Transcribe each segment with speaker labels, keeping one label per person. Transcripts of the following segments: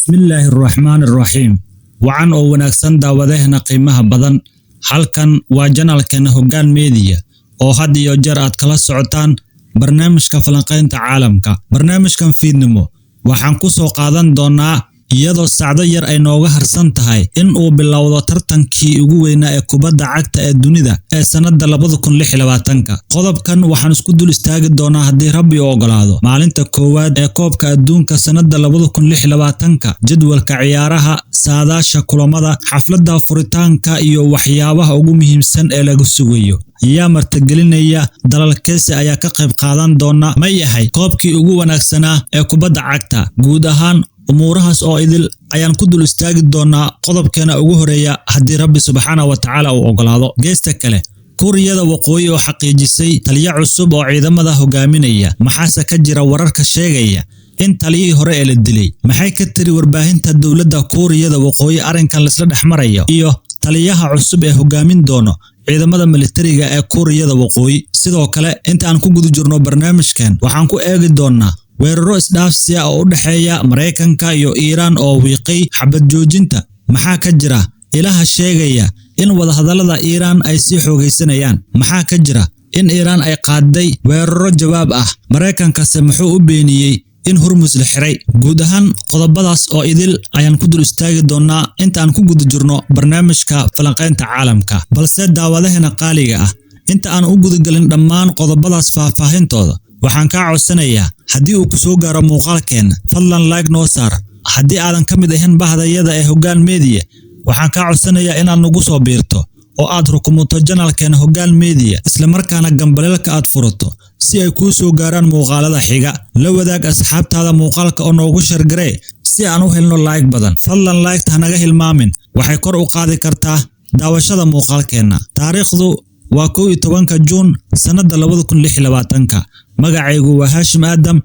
Speaker 1: Bismillaahi Raxmaani Raxiim. Wacan oo wanaagsan, daawadahena qiimaha badan. Halkan waa channelkeena Hoggaan Media oo had iyo jeer aad kala socotaan barnaamijka falanqaynta caalamka. Barnaamijkan fiidnimo waxaan ku soo qaadan doonaa, iyadoo saacdo yar ay nooga harsan tahay in uu bilowdo tartankii ugu weynaa ee kubadda cagta ee dunida ee sannadda 2026-ka. Qodobkan waxaan isku dul istaagi doonaa, haddii Rabbi u ogolaado, maalinta koowaad ee koobka adduunka sannadda 2026-ka, jadwalka ciyaaraha, saadaasha kulamada, xafladda furitaanka iyo waxyaabaha ugu muhiimsan ee laga sugayo. Yaa martigelinaya? Dalalkeese ayaa ka qayb qaadan doona? Ma yahay koobkii ugu wanaagsanaa ee kubadda cagta? Guud ahaan umuurahaas oo idil ayaan ku dul istaagi doonaa qodobkeena ugu horeeya, haddii Rabbi subxaana wa tacaala uu ogolaado. Geesta kale, Kuuriyada Waqooyi oo xaqiijisay taliye cusub oo ciidamada hogaaminaya. Maxaase ka jira wararka sheegaya in taliyihii hore ee la dilay? Maxay ka tiri warbaahinta dowladda Kuuriyada Waqooyi arrinkan laisla dhex marayo iyo taliyaha cusub ee hogaamin doono ciidamada militariga ee Kuuriyada Waqooyi? Sidoo kale, inta aan ku guda jirno barnaamijkan, waxaan ku eegi doonaa weeraro isdhaafsi ah oo u dhexeeya Maraykanka iyo Iiraan oo wiiqay xabad joojinta. Maxaa ka jira ilaha sheegaya in wadahadallada Iiraan ay sii xoogaysanayaan? Maxaa ka jira in Iiraan ay qaaday weeraro jawaab ah? Maraykankase muxuu u beeniyey in Hormuz la xiray? Guud ahaan qodobadaas oo idil ayaan ku dul istaagi doonaa inta aan ku guda jirno barnaamijka falanqaynta caalamka. Balse daawadahena qaaliga ah, inta aan u gudagelin dhammaan qodobadaas faahfaahintooda, waxaan kaa codsanayaa, haddii uu ku soo gaaro muuqaalkeenna, fadlan like noo saar. Haddii aadan ka mid ahayn bahdayada ee Hoggaan Media, waxaan kaa codsanayaa inaad nagu soo biirto oo aad rukumato channelkeena Hoggaan Media, islamarkaana gambaleelka aad furato si ay kuu soo gaaraan muuqaalada xiga. La wadaag asxaabtaada muuqaalka oo noogu share garee si aan u helno like badan. Fadlan like-ta hanaga hilmaamin, waxay kor u qaadi kartaa daawashada muuqaalkeenna. Taariikhdu waa 11-ka Juun sannadda 2026-ka. Magacaygu waa Haashim Aadam.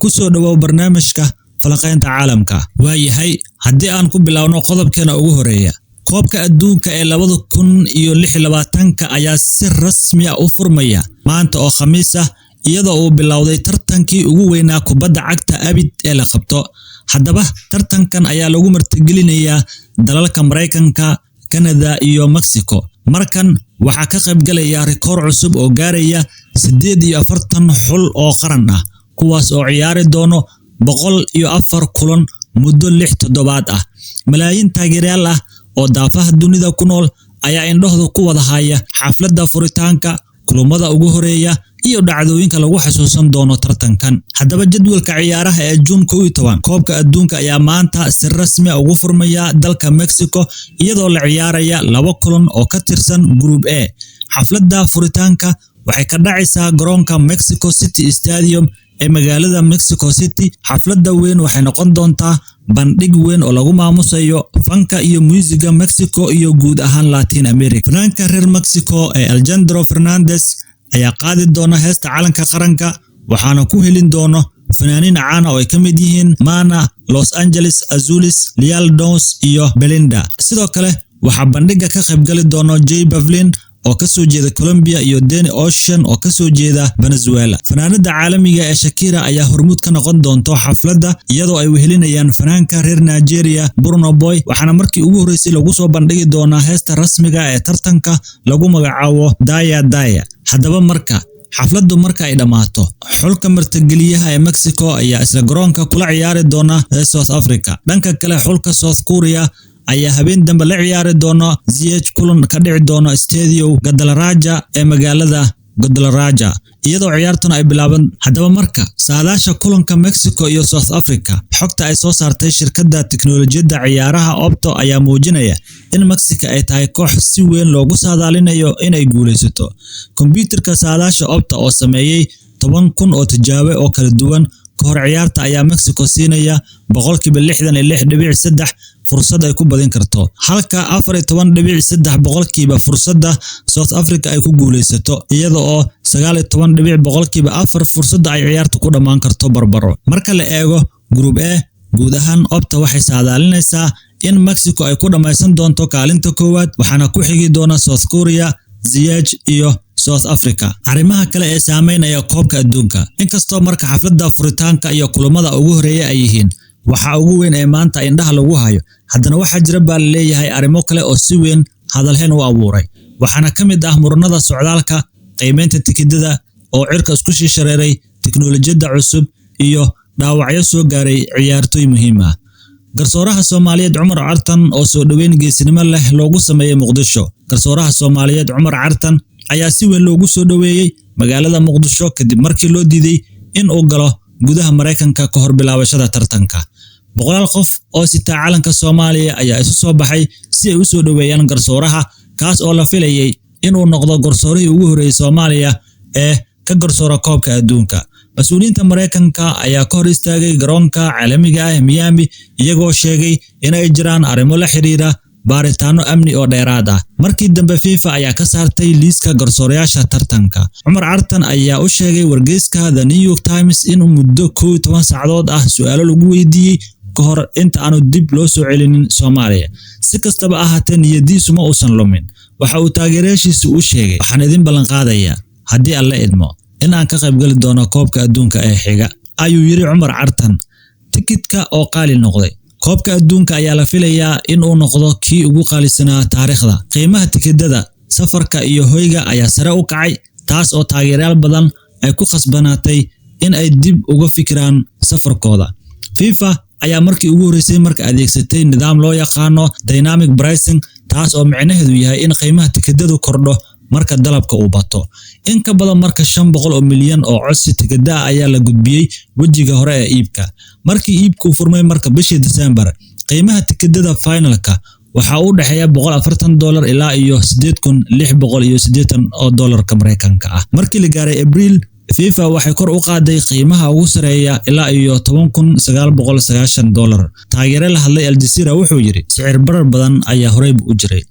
Speaker 1: Ku soo dhowow barnaamijka falaqaynta caalamka. Waayahay, haddii aan ku bilaawno qodobkeena ugu horeeya, koobka adduunka ee 2026-ka ayaa si rasmi ah u furmaya maanta oo Khamiis ah, iyadoo uu bilowday tartankii ugu weynaa kubadda cagta abid ee la qabto. Haddaba tartankan ayaa lagu martigelinayaa dalalka Maraykanka, Kanada iyo Mexico. Markan waxaa ka qaybgalaya rikoor cusub oo gaaraya 48 xul oo qaran ah, kuwaas oo ciyaari doono 104 kulan muddo 6 toddobaad ah. Malaayiin taageerayaal ah oo daafaha dunida ku nool ayaa indhahooda ku wada haya xafladda furitaanka, kulamada ugu horeeya iyo dhacdooyinka lagu xasuusan doono tartankan. Haddaba jadwalka ciyaaraha ee Juun 11 koobka adduunka ayaa maanta si rasmi ah ugu furmaya dalka Mexico, iyadoo la ciyaaraya laba kulan oo ka tirsan Group A. Xafladda furitaanka waxay ka dhacaysaa garoonka Mexico City Stadium ee magaalada Mexico City. Xafladda weyn waxay noqon doontaa bandhig weyn oo lagu maamusayo fanka iyo muusiga Mexico iyo guud ahaan Latin America. Fanaanka reer Mexico ee Alejandro Fernandez ayaa qaadi doona heesta calanka qaranka, waxaana ku helin doono fanaaniin caan ah oo ay ka mid yihiin Mana, Los Angeles Azulis, Lila Downs iyo Belinda. Sidoo kale waxaa bandhiga ka qaybgali doono J Balvin oo ka soo jeeda Colombia iyo Danny Ocean oo ka soo jeeda Venezuela. Fanaanada caalamiga ee Shakira ayaa hormuud ka noqon doonto xafladda, iyadoo ay wehelinayaan fanaanka reer Nigeria Burna Boy, waxaana markii ugu horreysay lagu soo bandhigi doonaa heesta rasmiga ee tartanka lagu magacaabo Daya Daya. Haddaba marka xafladdu marka ay dhammaato, xulka martigeliyaha ee Mexico ayaa isla garoonka kula ciyaari doona South Africa. Dhanka kale, xulka South Korea ayaa habeen dambe la ciyaari doona Czech, kulan ka dhici doona Stadio Guadalajara ee magaalada Guadalajara, iyadoo ciyaartuna ay bilaaban. Haddaba marka saadaasha kulanka Mexico iyo South Africa, xogta ay soo saartay shirkadda tiknoolajiyadda ciyaaraha Opta ayaa muujinaya in Mexico ay tahay koox si weyn loogu saadaalinayo inay guuleysato. Kombiyuutarka saadaasha Opta oo sameeyey 10,000 oo tijaabo oo kala duwan ka hor ciyaarta ayaa Mexico siinaya 66.3% fursad ay ku badin karto, halka 14.3% fursadda South Africa ay ku guuleysato, iyada oo 19.4% fursadda ay ciyaartu ku dhammaan karto barbaro. Marka la eego Group A guud ahaan, Opta waxay saadaalinaysaa in Mexico ay ku dhammaysan doonto kaalinta koowaad, waxaana ku xigi doona South Korea, Czech iyo South Africa. Arrimaha kale ee saameynaya koobka adduunka: inkastoo marka xafladda furitaanka iyo kulamada ugu horeeya ay yihiin Waxa ugu weyn ee maanta indhaha lagu hayo, haddana waxaa jira baa la leeyahay arrimo kale oo si weyn hadalhayn u abuuray. Waxaana ka mid ah muranada socdaalka, qiimeynta tikidhada oo cirka isku sii shareeray, tiknoolajiyadda cusub iyo dhaawacyo soo gaaray ciyaartoy muhiim ah. Garsooraha Soomaaliyeed Cumar Cartan oo soo dhoweyn geesinimo leh loogu sameeyey Muqdisho. Garsooraha Soomaaliyeed Cumar Cartan ayaa si weyn loogu soo dhoweeyey magaalada Muqdisho kadib markii loo diiday in uu galo gudaha Maraykanka ka hor bilaabashada tartanka. Boqolaal qof oo sitaa calanka Soomaaliya ayaa isu soo baxay si ay u soo dhoweeyaan garsooraha, kaas oo la filayay inuu noqdo garsoorihii ugu horreeyay Soomaaliya ee ka garsoora koobka adduunka. Mas-uuliyiinta Maraykanka ayaa ka hor istaagay garoonka caalamiga ah ee Miami, iyagoo sheegay in ay jiraan arrimo la xiriira baaritaano amni oo dheeraad ah. Markii dambe FIFA ayaa ka saartay liiska garsoorayaasha tartanka. Cumar Cartan ayaa u sheegay wargeyska The New York Times in muddo 11 saacadood ah su'aalo lagu weydiiyey ka hor inta aanu dib loo soo celinin Soomaaliya. Si kastaba ahaatee, niyadiisu ma uusan lumin. Waxa uu taageerayaashiisa u sheegay: "Waxaan idin ballan qaadayaa, haddii Alle idmo, in aan ka qaybgali doono koobka adduunka ee xiga," ayuu yiri Cumar Cartan. Tikidhka oo qaali noqday. Koobka adduunka ayaa la filayaa in uu noqdo kii ugu qaalisanaa taariikhda. Qiimaha tikidhada, safarka iyo hoyga ayaa sare u kacay, taas oo taageerayaal badan ay ku khasbanaatay in ay dib uga fikiraan safarkooda. FIFA ayaa markii ugu horreysay marka adeegsatay nidaam loo yaqaano dynamic pricing, taas oo micnaheedu yahay in qiimaha tikidhadu kordho marka dalabka uu bato. In ka badan marka 500 oo milyan oo codsi tikidha ah ayaa la gudbiyey wejiga hore ee iibka. Markii iibku furmay marka bishii December, qiimaha tikidhada finalka waxa uu u dhexeeya $140 ilaa iyo $8,680 oo doolarka Maraykanka ah. Markii la gaaray Abriil, FIFA waxay kor u qaaday qiimaha ugu sareeya ilaa iyo $10,990. Taageere la hadlay Al Jazeera wuxuu yiri: "Sicir barar badan ayaa horeyba u jiray,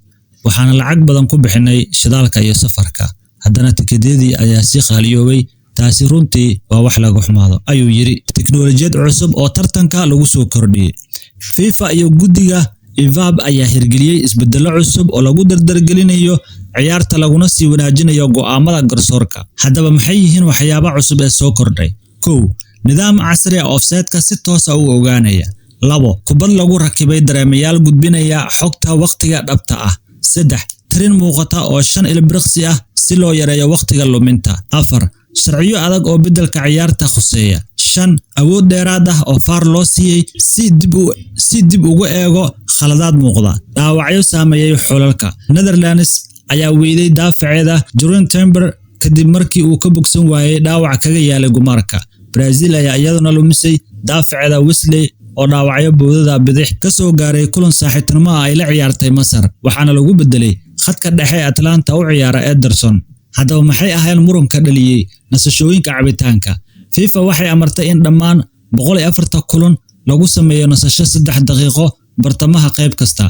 Speaker 1: waxaana lacag badan ku bixinay shidaalka iyo safarka, haddana tikidhadii ayaa sii qaaliyoobay. Taasi runtii waa wax laga xumaado," ayuu yiri. Tiknoolajiyad cusub oo tartanka lagu soo kordhiyey. FIFA iyo guddiga IFAB ayaa hirgeliyey isbeddello cusub oo lagu dardargelinayo ciyaarta laguna sii wanaajinayo go'aamada garsoorka. Haddaba maxay yihiin waxyaabaha cusub ee soo kordhay? 1, nidaam casri ah offside-ka si toos ah u ogaanaya. 2, kubad lagu rakibay dareemayaal gudbinaya xogta waqtiga dhabta ah. 3, tirin muuqata oo 5 ilbiriqsi ah si loo yareeyo waqtiga luminta. 4, sharciyo adag oo beddelka ciyaarta khuseeya. 5, awood dheeraad ah oo VAR loo siiyey si dib ugu eego khaladaad muuqda. Dhaawacyo saameeyey xulalka. Netherlands ayaa weyday daafaceeda Jurrien Timber kadib markii uu ka bogsan waayey dhaawac kaga yaalay gumaarka. Brazil ayaa iyaduna lumisay daafaceeda Wesley oo dhaawacyo bowdada bidix ka soo gaaray kulan saaxiibtinimo ah ay la ciyaartay Masar, waxaana lagu bedelay khadka dhexe ee Atlanta u ciyaara Ederson. Haddaba maxay ahayn muranka dhaliyey nasashooyinka cabitaanka? FIFA waxay amartay in dhammaan 104 kulan lagu sameeyo nasasho 3 daqiiqo bartamaha qayb kasta.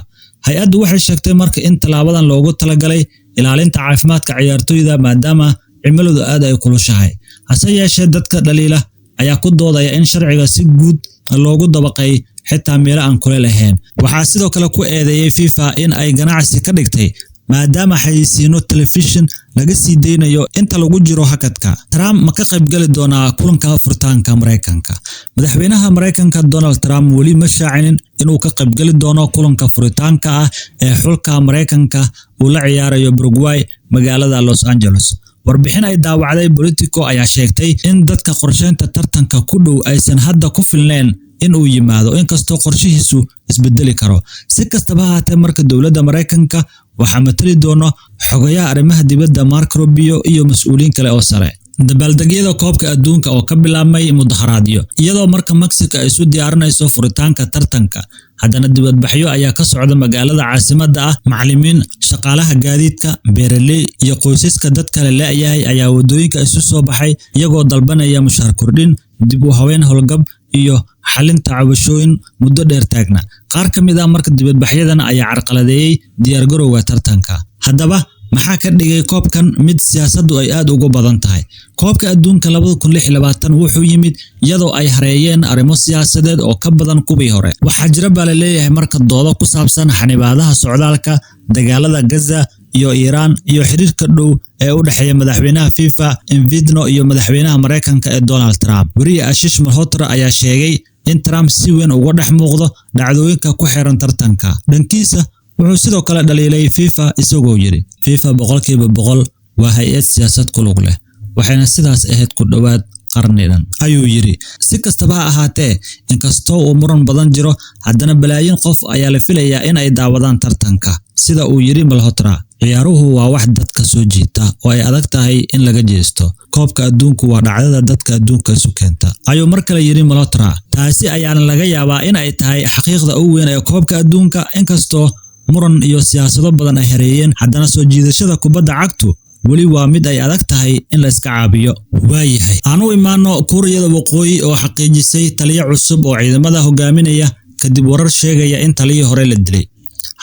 Speaker 1: Hay-addu waxay sheegtay marka in tallaabadan loogu talagalay ilaalinta caafimaadka ciyaartoyda maadaama cimiladu aad ay kulushahay. Hase yeeshee, dadka dhaliila ayaa ku doodaya in sharciga si guud loogu dabaqay xitaa meelo aan kuleel ahayn. Waxaa sidoo kale ku eedeeyey FIFA in ay ganacsi ka dhigtay maadaama xayeysiino telefishin laga sii deynayo inta lagu jiro hakadka. Trump ma ka qaybgali doonaa kulanka furitaanka Maraykanka? Madaxweynaha Maraykanka Donald Trump weli ma shaacinin inuu ka qaybgali doono kulanka furitaanka ah ee xulka Maraykanka uu la ciyaarayo Paraguay magaalada Los Angeles. Warbixin ay daawacday Politico ayaa sheegtay in dadka qorsheynta tartanka ku dhow aysan hadda ku filneyn in uu yimaado, inkastoo qorshihiisu isbedeli karo. Si kastaba ha ahaatee, marka dowladda Maraykanka waxaa matali doono xogayaha arrimaha dibadda Marco Rubio iyo mas'uuliyiin kale oo sare. Dabaaldegyada koobka adduunka oo ka bilaabmay mudaharaadyo. Iyadoo marka Mexico ay isu diyaarinayso furitaanka tartanka, haddana dibadbaxyo ayaa ka socda magaalada caasimadda ah. Macallimiin, shaqaalaha gaadiidka, beeraley iyo qoysaska dad kale la'yahay ayaa waddooyinka isu soo baxay iyagoo dalbanaya mushaar kordhin, dib u habeyn howlgab iyo xalinta cabashooyin muddo dheer taagna. Qaar ka mid ah marka dibadbaxyadan ayaa carqaladeeyay diyaargarowga tartanka. Haddaba maxaa ka dhigay koobkan mid siyaasaddu ay aad ugu badan tahay? Koobka adduunka 2026 wuxuu yimid iyadoo ay hareeyeen arrimo siyaasadeed oo ka badan kuwii hore. Waxaa jira baa la leeyahay marka doodo ku saabsan xanibaadaha socdaalka, dagaalada Gaza iyo Iiraan, iyo xiriirka dhow ee u dhexeeya madaxweynaha FIFA Infantino iyo madaxweynaha Maraykanka ee Donald Trump. Weriye Ashish Malhotra ayaa sheegay In Trump si weyn uga dhex muuqdo dhacdooyinka ku xiran tartanka. Dhankiisa, wuxuu sidoo kale dhaliilay FIFA, isagoo yidhi: "FIFA 100% waa hay'ad siyaasad ku lug leh, waxayna sidaas ahayd ku dhowaad qarni dhan," ayuu yidhi. Si kastaba ha ahaatee, inkastoo uu muran badan jiro, haddana balaayiin qof ayaa la filayaa in ay daawadaan tartanka. Sida uu yidhi Malhotra, "Ciyaaruhu waa wax dadka soo jiita oo ay adag tahay in laga jeesto. Koobka adduunku waa dhacdada dadka adduunka isu keenta," ayuu mar kale yidhi Malhotra. Taasi ayaana laga yaabaa in ay tahay xaqiiqda ugu weyn ee koobka adduunka. Inkastoo muran iyo siyaasado badan ay hareeyeen, haddana soo jiidashada kubadda cagtu weli waa mid ay adag tahay in la iska caabiyo. Waayahay, aan u imaano Kuuriyada Waqooyi oo xaqiijisay taliyo cusub oo ciidamada hogaaminaya kadib warar sheegaya in taliyii hore la dilay.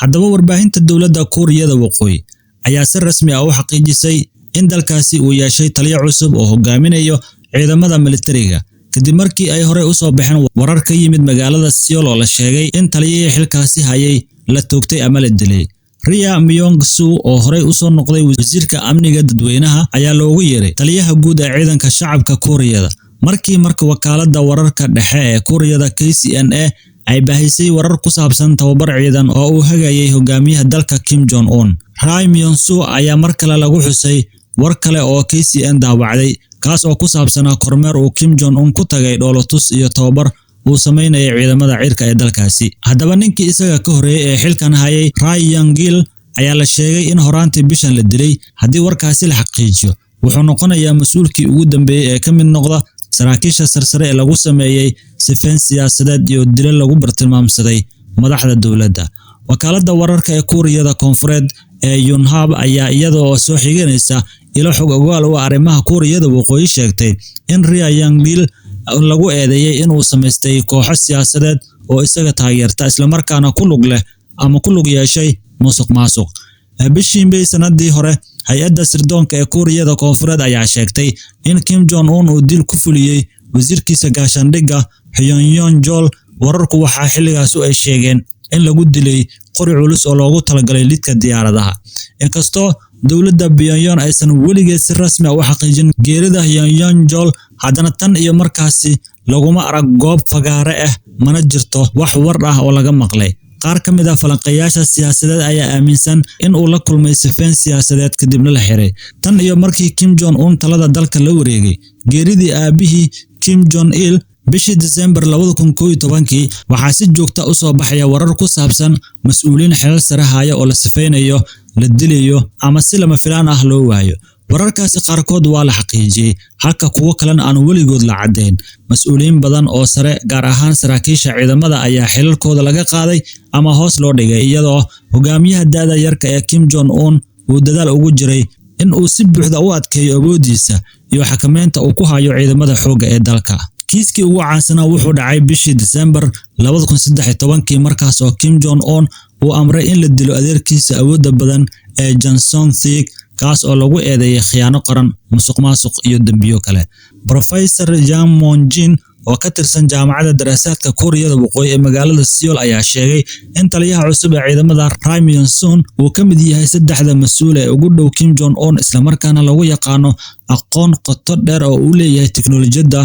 Speaker 1: Haddaba, warbaahinta dowladda Kuuriyada Waqooyi ayaa si rasmi ah u xaqiijisay in dalkaasi uu yeeshay taliyo cusub oo hogaaminayo ciidamada militariga, kadib markii ay horey u soo baxeen warar ka yimid magaalada Seoul oo la sheegay in taliyihii xilkaasi hayay la toogtay ama la dilay. Ri Myong Su, oo horey usoo noqday wasiirka amniga dadweynaha, ayaa loogu yeeray taliyaha guud ee ciidanka shacabka Kuuriyada markii marka wakaaladda wararka dhexe ee Kuuriyada KCNA ay baahisay warar ku saabsan tababar ciidan oo uu hagayay hogaamiyaha dalka Kim Jong Un. Ri Myong Su ayaa mar kale lagu xusay war kale oo KCN daawacday, kaas oo ku saabsanaa kormeer uu Kim Jong Un ku tagay dhoolotus iyo tababar uu samaynayay ciidamada cirka ee dalkaasi. Haddaba, ninkii isaga ka horreeyey ee xilkan hayay, Ri Yong-gil, ayaa la sheegay in horaantii bishan la dilay. Haddii warkaasi la xaqiijiyo, wuxuu noqonayaa mas-uulkii ugu dambeeyey ee ka mid noqda saraakiisha sarsare ee lagu sameeyey sifeyn siyaasadeed iyo dilo lagu bartilmaamsaday madaxda dowladda. Wakaaladda wararka ee Kuuriyada Koonfureed ee Yonhap ayaa, iyada oo soo xiganaysa ilo xog ogaal u ah arrimaha Kuuriyada Waqooyi, sheegtay in Ri Yong-gil lagu eedeeyey inuu samaystay kooxo siyaasadeed oo isaga taageerta, islamarkaana ku lug leh ama ku lug yeeshay musuq maasuq. Bishii May sanadii hore, hay-adda sirdoonka ee Kuuriyada Koonfureed ayaa sheegtay in Kim Jong Un uu dil ku fuliyey wasiirkiisa gaashaandhigga Hyun Jol. Wararku waxaa xilligaas ay sheegeen in lagu dilay qori culus oo loogu talagalay lidka diyaaradaha. Inkastoo dowladda Pyongyang aysan weligeed si rasmi ah u xaqiijin geerida Hyun Jol, haddana tan iyo markaasi laguma arag goob fagaare ah, mana jirto wax war ah oo laga maqlay. Qaar ka mid ah falanqeeyaasha siyaasadeed ayaa aaminsan in uu la kulmay sifeyn siyaasadeed kadibna la xiray. Tan iyo markii Kim Jong Un talada dalka la wareegay geeridii aabihii Kim Jong Il bishii Disembar 2011-kii, waxaa si joogta u soo baxaya warar ku saabsan mas-uuliyiin xilal sare haya oo la sifeynayo, la dilayo ama si lama filaan ah loo waayo. Wararkaasi qaarkood waa la xaqiijiyey, halka kuwo kalena aan weligood la caddayn. Mas-uuliyiin badan oo sare, gaar ahaan saraakiisha ciidamada, ayaa xilalkooda laga qaaday ama hoos loo dhigay, iyadoo hogaamiyaha da'da yarka ee Kim Jong Un uu dadaal ugu jiray in uu si buuxda u adkeeyo awooddiisa iyo xakameynta uu ku hayo ciidamada xoogga ee dalka. Kiiskii ugu caansanaa wuxuu dhacay bishii Disembar 2013-kii, markaas oo Kim Jong Un uu amray in la dilo adeerkiisa awoodda badan ee Johnson Thig, kaas oo lagu eedeeyay khiyaano qaran, musuqmaasuq iyo dembiyo kale. Professor Jang Moon-jin oo ka tirsan Jaamacadda Daraasaadka Kuuriyada Waqooyi ee magaalada Seoul ayaa sheegay in taliyaha cusub ee ciidamada Ri Myong-sun uu ka mid yahay saddexda mas-uul ee ugu dhow Kim Jong Un, islamarkaana lagu yaqaano aqoon qoto dheer oo uu leeyahay tiknoolajiyadda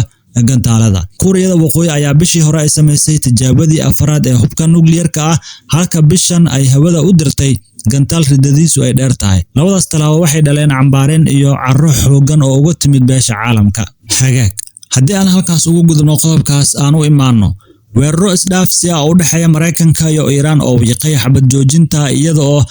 Speaker 1: gantaalada. Kuuriyada Waqooyi ayaa bishii hore ay samaysay tijaabadii afraad ee hubka nukliyarka ah, halka bishan ay hawada u dirtay gantaal ridadiisu ay dheer tahay. Labadaas tallaabo waxay dhaleen cambaareen iyo carro xooggan oo uga timid beesha caalamka. Hagaag, haddii aan halkaas ugu gudubno qodobkaas, aan u imaanno weeraro isdhaafsi ah oo u dhexeeya Maraykanka iyo Iiraan oo wiiqay xabad joojinta, iyada oo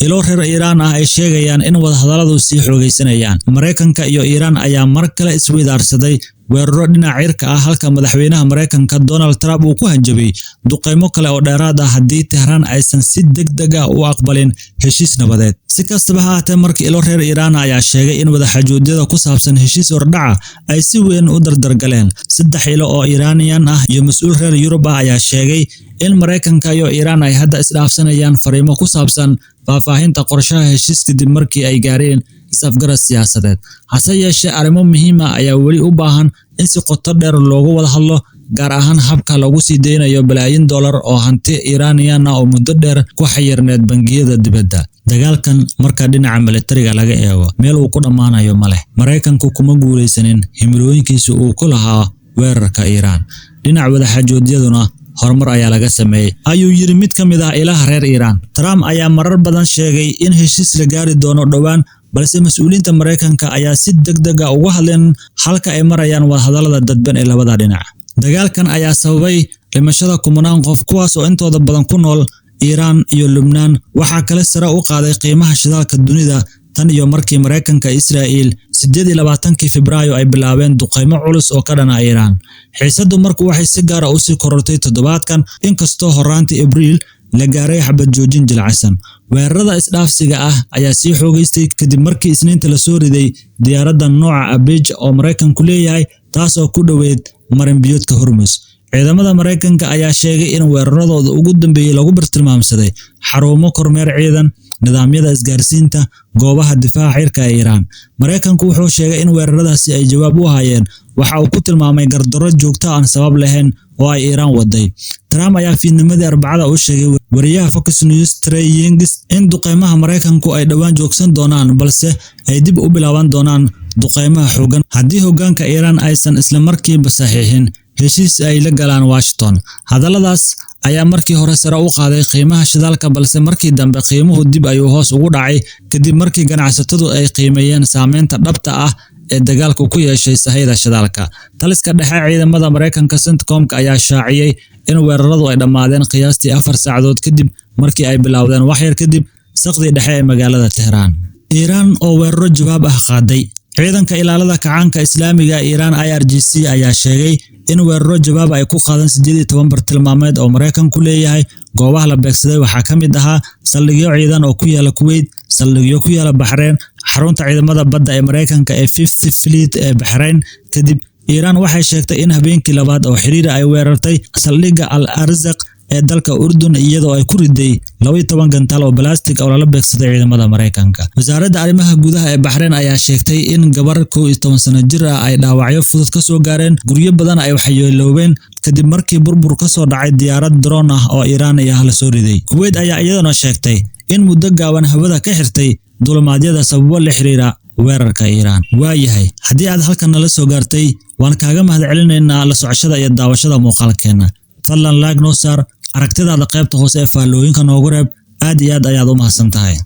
Speaker 1: ilo reer Iiraan ah ay sheegayaan in wadahadalladu sii xoogaysanayaan. Maraykanka iyo Iiraan ayaa mar kale isweydaarsaday weeraro dhinaca cirka ah, halka madaxweynaha Maraykanka Donald Trump uu ku hanjabay duqeymo kale oo dheeraad ah haddii Tehran aysan si degdeg ah u aqbalin heshiis nabadeed. Si kastaba ha ahaatee, markii ilo reer Iiraan ayaa sheegay in wadaxaajoodiyada ku saabsan heshiis hordhaca ay si weyn u dardargaleen. Saddex ilo oo Iiraaniyan ah iyo mas-uul reer Yurub ah ayaa sheegay in Maraykanka iyo Iiraan ay hadda isdhaafsanayaan fariimo ku saabsan faahfaahinta qorshaha heshiis kadib markii ay gaareen is-afgarad siyaasadeed. Hase yeeshee, arrimo muhiim ah ayaa weli u baahan in si qoto dheer loogu wada hadlo, gaar ahaan habka lagu sii deynayo balaayiin dollar oo hanti Iiraaniyan ah oo muddo dheer ku xayirneed bangiyada dibadda. Dagaalkan, marka dhinaca militariga laga eego, meel uu ku dhammaanayo ma leh. Maraykanku kuma guulaysanin himilooyinkiisa uu ku lahaa weerarka Iiraan. Dhinac wadaxaajoodyaduna horumar ayaa laga sameeyey, ayuu yiri mid ka mid ah ilaha reer Iiraan. Trump ayaa marar badan sheegay in heshiis la gaari doono dhowaan, balse mas'uuliyiinta Maraykanka ayaa si degdeg ah uga hadleen halka ay marayaan wadahadallada dadban ee labada dhinac. Dagaalkan ayaa sababay dhimashada kumanaan qof, kuwaas oo intooda badan ku nool Iiraan iyo Lubnaan. Waxaa kale sare u qaaday qiimaha shidaalka dunida tan iyo markii Maraykanka Israa'iil 28-kii Febraayo ay bilaabeen duqeymo culus oo ka dhana Iiraan. Xiisaddu marku waxay si gaar ah u sii korortay toddobaadkan, inkastoo horraantii Abriil la gaaray xabad joojin jilicsan. Weerarada isdhaafsiga ah ayaa sii xoogaystay kadib markii Isniinta la soo riday diyaaradda nooca Apache oo Maraykanku leeyahay, taas oo ku dhoweyd marin biyoodka Hormuz. Ciidamada Maraykanka ayaa sheegay in weeraradooda ugu dambeeyay lagu bartilmaamsaday xarumo kormeer ciidan, nidaamyada isgaarsiinta, goobaha difaaca cirka ee Iiraan. Maraykanku wuxuu sheegay in weeraradaasi ay jawaab u ahaayeen waxa uu ku tilmaamay gardarro joogto aan sabab lahayn oo ay Iiraan waday. Trump ayaa fiidnimadii Arbacada u sheegay wariyaha Fox News Trey Yingst in duqeymaha Maraykanku ay dhowaan joogsan doonaan, balse ay dib u bilaaban doonaan duqeymaha xooggan haddii hoggaanka Iiraan aysan isla markiiba saxiixin heshiis ay la galaan Washington. Hadalladaas ayaa markii hore sare u qaaday qiimaha shidaalka, balse markii dambe qiimuhu dib ayuu hoos ugu dhacay kadib markii ganacsatadu ay qiimeeyeen saameynta dhabta ah ee dagaalku ku yeeshay sahayda shidaalka. Taliska dhexe ciidamada Maraykanka CENTCOM-ka ayaa shaaciyay in weeraradu ay dhammaadeen qiyaastii 4 saacadood kadib markii ay bilowdeen, wax yar kadib saqdii dhexe ee magaalada Tehraan. Iiraan oo weeraro jawaab ah qaaday. Ciidanka ilaalada kacaanka Islaamiga Iiraan IRGC ayaa sheegay in weeraro jawaab ay ku qaadeen 18 bartilmaameed oo Maraykanku leeyahay. Goobaha la beegsaday waxaa ka mid ahaa saldhigyo ciidan oo ku yaala Kuwait, saldhigyo ku yaala Baxrayn, xarunta ciidamada badda ee Maraykanka ee Fifth Fleet ee Baxrayn. Kadib Iiraan waxay sheegtay in habeenkii labaad oo xiriir ay weerartay saldhigga Al Arzaq ee dalka Urdun, iyadoo ay ku riday 12 gantaal oo ballistic oo lala beegsaday ciidamada Maraykanka. Wasaaradda arrimaha gudaha ee Baxrayn ayaa sheegtay in gabar 11 sano jir ah ay dhaawacyo fudud ka soo gaareen, guryo badan ay waxyeeloobeen kadib markii burbur ka soo dhacay diyaarad drone ah oo Iiraan ah la soo riday. Kuwait ayaa iyaduna sheegtay in muddo gaaban hawada ka xirtay duulimaadyada sababo la xiriira weerarka Iiraan. Waayahay, haddii aad halkan nala soo gaartay, waan kaaga mahadcelinaynaa la socoshada iyo daawashada muuqaalkeena. Fadlan like noo saar, aragtidaada qaybta hoose ee faallooyinka noogu reeb. Aad iyo aad ayaad u mahadsan tahay.